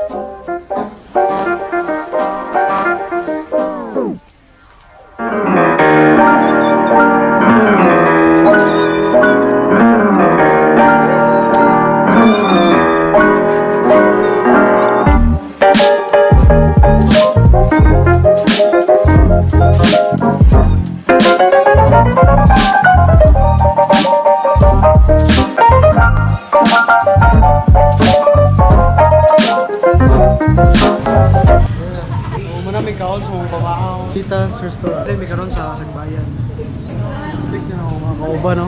So, muna may kaon sa mga pamaaw. Tita's Restaurant. May karon sa Sagbayan. Pick na ako mga kauba, no?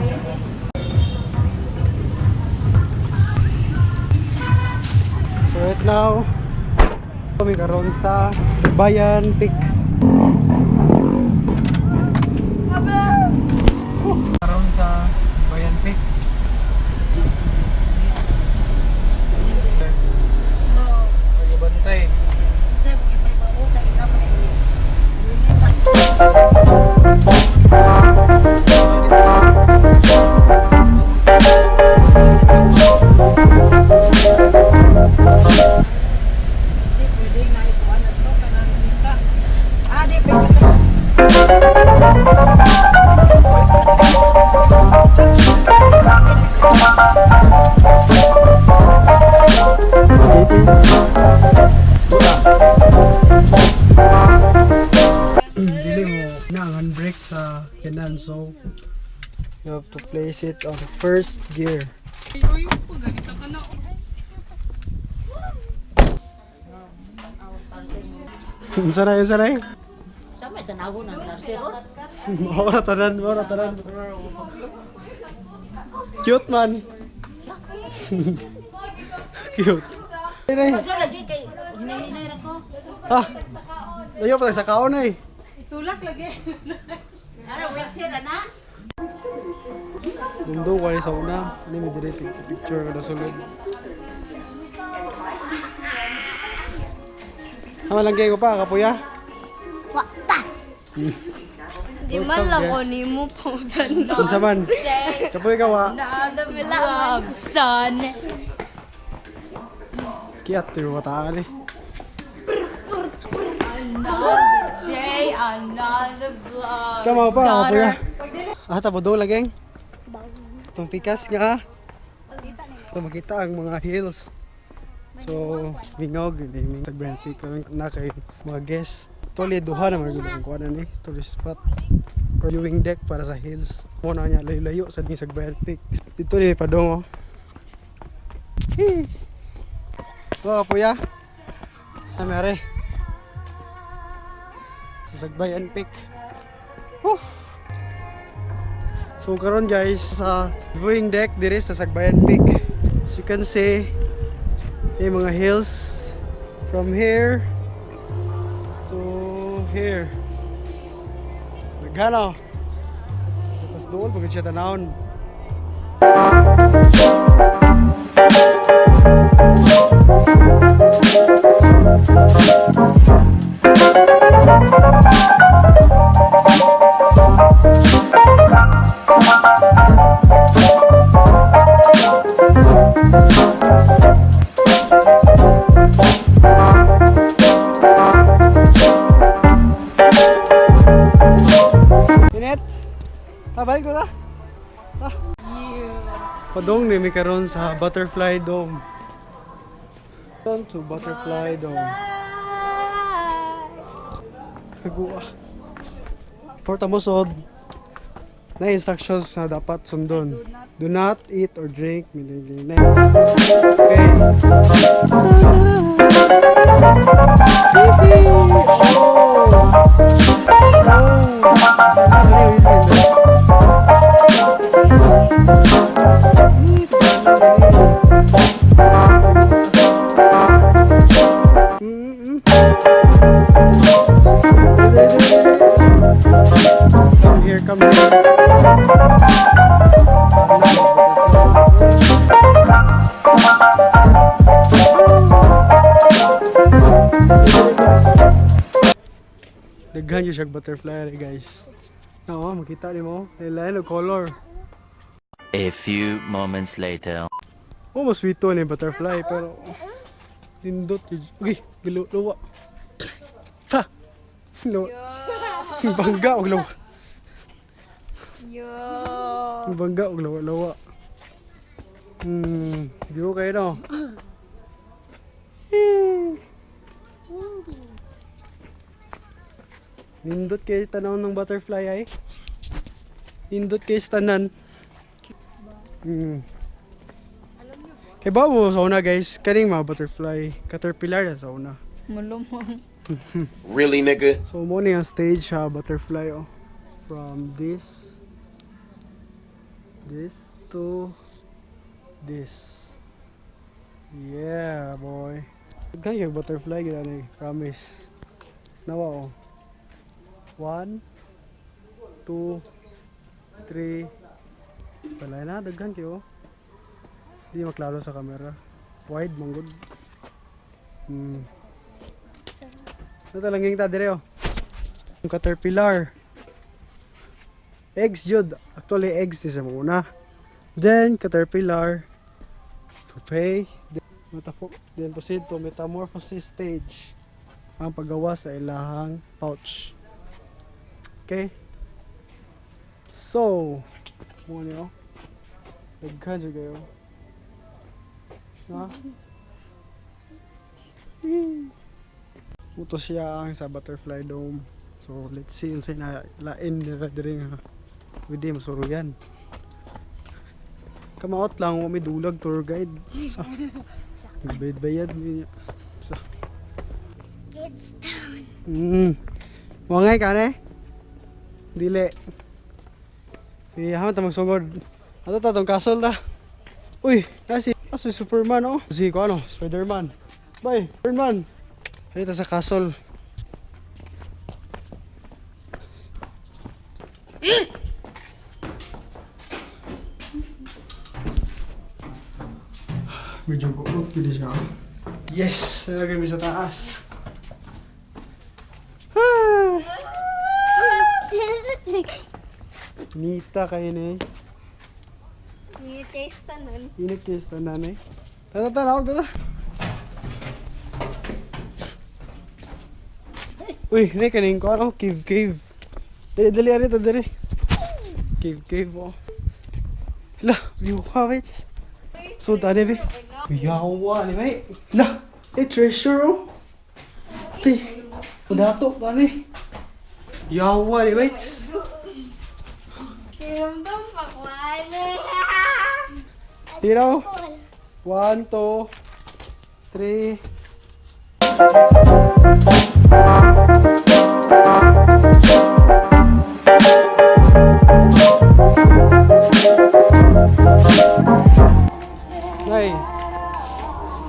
So right now, kami karon sa Sagbayan Peak. Karon sa Sagbayan Peak. Pagabantay. Dili mo na ang handbrake sa kanan, so you have to place it on the first gear. Unsa na, unsa na eh? Sa may tanawon ang tarsero. Mora tanan, mora tanan. Cute man. Cute. Ay, Diyan lagi kay hinay-hinay ra ko. ah, layo pa sa kaon eh. Ara wheelchair ana. Dumdum ko sa una. Ano may dire picture ka na sulod. Hama lang kayo pa, kapuya? Wata. Di man lang ko nimo pausan na. Unsa man? Kapuya ka wa? Another vlog, son. Kiat yung wataan eh. Another day, another vlog. Kama pa, kapuya. Daughter. Ah, tabo lageng. Itong pikas nga. Ito makita ang mga hills. So, mingog, hindi mingog. Sa Peak na kay mga guest. Tuli, duha na mga ang kuha na ni. Tourist spot. Or viewing deck para sa hills. Muna niya, layo-layo sa ding Sagbayan Peak. Dito ni padong oh. Hee! Ito kapuya. Namere. Sa Sagbayan Peak. Woo! So karon guys, sa viewing deck diri sa Sagbayan Peak. As you can see, may mga hills from here to here. Nagano. Tapos doon pagod siya tanawon. Inet. Ta balik ta. Ta. Padong ni mi karon sa Butterfly Dome. Welcome to Butterfly Dome. Nagua. For tamusod, na instructions na dapat sundon. Do not eat or drink. Okay. Oh! Oh! Come here, come here. Daghan yun siyang butterfly rin, guys. Oo, makita ni mo. Lain og color. A few moments later. Oh, mas sweet to ni butterfly pero Nindot. Okay, luwa. Pa! Luwa. Bangga og luwa. Yo. Bangga og luwa luwa. View kayo no. Nindot kayo tanaw ng butterfly ay. Nindot kayo sa tanan. Kay ba mo sa una guys, kaning mga butterfly, caterpillar na sa una. Mulumong. Really, nigga? So mo ni ang stage sa butterfly oh. From this to this. Yeah, boy. Kaya butterfly gid ani, promise. Nawa oh. 1 2 3. Palay na daghan kayo. Di maklaro sa camera. Wide man gud. Ito lang yung ta dire oh. Yung caterpillar. Eggs jud. Actually eggs is ang una. Then caterpillar pupae, then proceed to metamorphosis stage. Ang paggawa sa ilahang pouch. Okay? So, mo niyo. Daghan jud kayo. Na? Muto siya ang sa butterfly dome. So let's see unsay na lain nila diri nga pwede masuruyan. Kamaot lang wa may dulag tour guide. Sa bayad-bayad niya. Sa Kids town. Wangay ka ne? Dili. Sige, haman ta magsugod. Ato ta tong castle ta. Uy, nasi aso si Superman oh. Si ko ano, Spiderman. Bye, Spiderman. Dito sa castle. Medyo guot pili siya. Yes, nalagay mi sa taas. Ah! Nita kayo ni. You taste tanan. Init kayo sa tanan eh. Tata, tata, tata, tata. Uy, ni kaning ko ano, cave cave. Dali dali ari to dali. Cave cave oh. Lah, view ka wait. So tani be. Yawa ni may. Lah, eh treasure oh. Ti. Dato tani. Yawa ni wait. Kinamdam pa ko ano. Tiraw. 1 2 3. Nay.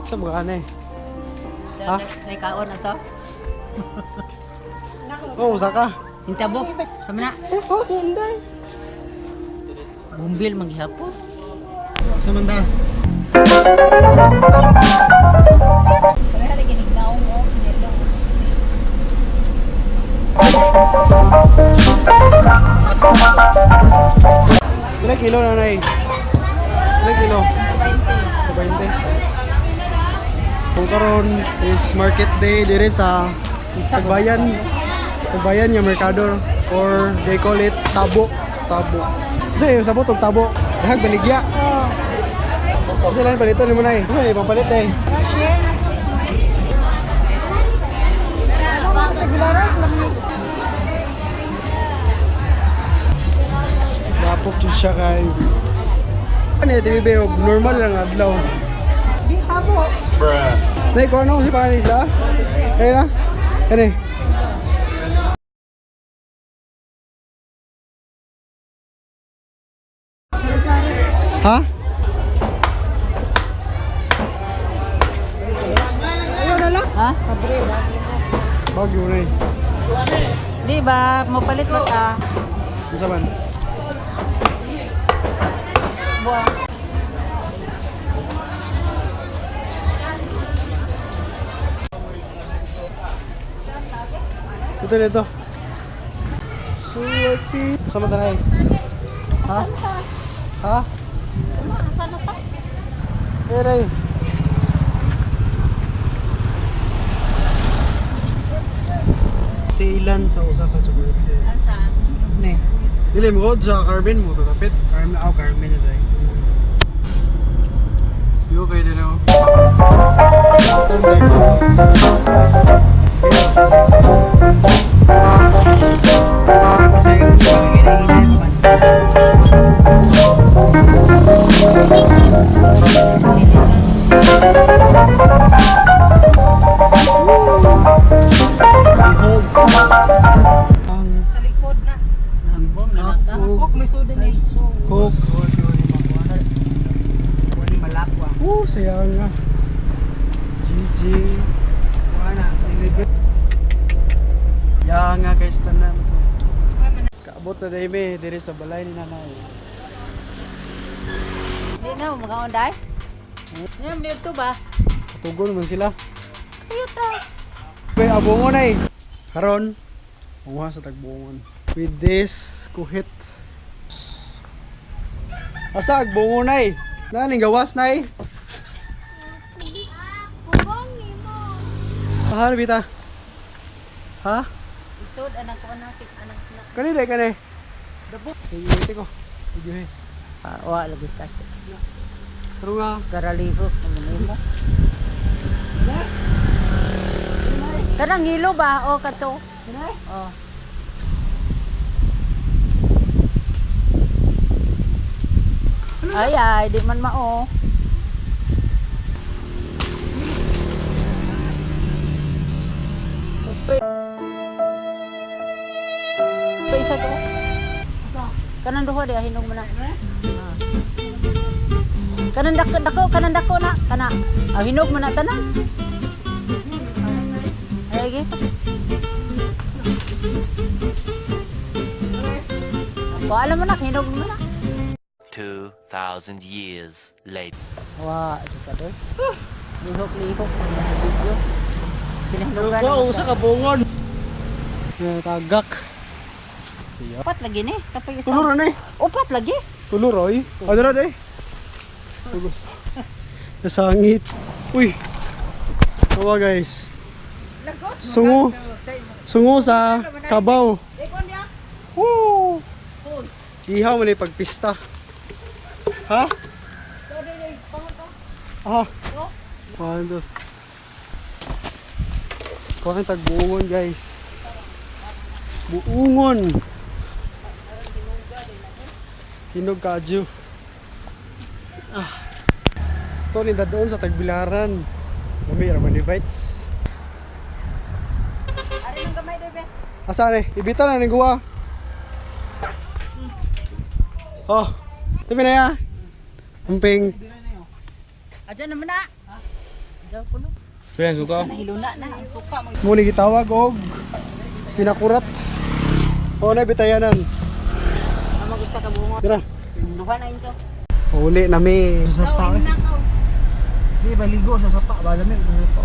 Sa mga anay. Ha? May kaon na to. Oh, usa ka. Hintabo. Sama na. Oh, hinday. Bumbil manghihapon. Samanda. Pareha lagi ning naong mo. Nilo. Ilang kilo na nay? Ilang kilo? 20. 20. Kung karon is market day dire sa Sagbayan. Sagbayan nga merkado or they call it tabo. Tabo. Kasi yung sabot og tabo. Dahag baligya. Kasi lang palito nimo nay. Kasi ibang palit eh. Lapok jud siya kay. Ano yung TV og normal lang adlaw. Bruh. Nay, kung ano si pangalan isa? Kaya na? Kani? Ha? Ayaw na lang. Ha? Bagyo na eh. Di ba? Mapalit ba ta? Ano man? Buwa. Ito dito. Suwerte. Sama tayo. Ha? Ha? Saan na ta? Eh, Ray. Tiilan sa usa ka chocolate. Asa? Ne. Dili mo sa Carmen mo to kapit. Carmen aw Carmen na dai. Yo kay din ako. Ang Sa likod na. Nambong na truck ta. ug May soda ni. Coke. Wala malakwa. Saya nga. GG. Wala. Ya nga guys, tanan to. Kaabot na dahil me, diri sa balay ni nanay. Di na mo magaon dai. Yan dito ba? Katugon man sila. Kayo ta. May abungon ay. Karon, unga sa tagbungon. With this kuhit. Asa agbungon ay? Naning gawas nay? Bubong nimo. Aha, bita. Ha? Isod anang ko na si anang na. Kani day kani. Dabo. Ite ko. Video he. Ah, wa lagi ta. Karon nga Karalihok naman mo. Kanang hilo ba o kato? Oh. Ay ay, di man mao. Pa pa isa to. Kanang duha di hinog man na. Ah. Kanang dako dako kanang dako na kana. Ah, hinog man na tanan. Ay gi. Wala mo na hinog mo na. 2,000 years later. Wa, ito ka doy. Lihok-lihok ang mga video. Kinahanglan. Wow, usa ka bungon. Tagak. Upat lagi ni, kapag isa. Tulor na eh. Upat lagi. Tulor oy. Ano na day? Tugos. Nasangit. Uy. Tawa guys. Sungo. Sungo sa kabaw. Woo! Ihaw man eh pagpista. Ha? Ah. Kuhaan to. Kuhaan tag buungon guys. Buungon. Hinog kadyo. Ah. Ito ni doon sa tagbilaran. Mami, raman ni bites. Ari nang gamay doy be. Asa ni? Ibita na ni guwa. Oh. Tabi na ya. Amping. Adyan naman na. Adyan kuno. Kaya suka. Nahiluna na ang suka mo. Muna gitawag og pinakurat. O na bitayanan. Amo gusto ka bungo. Tira. Duha na inyo. Uli na mi. Sa sapa. Di baligo sa sapa ba lami sa sapa.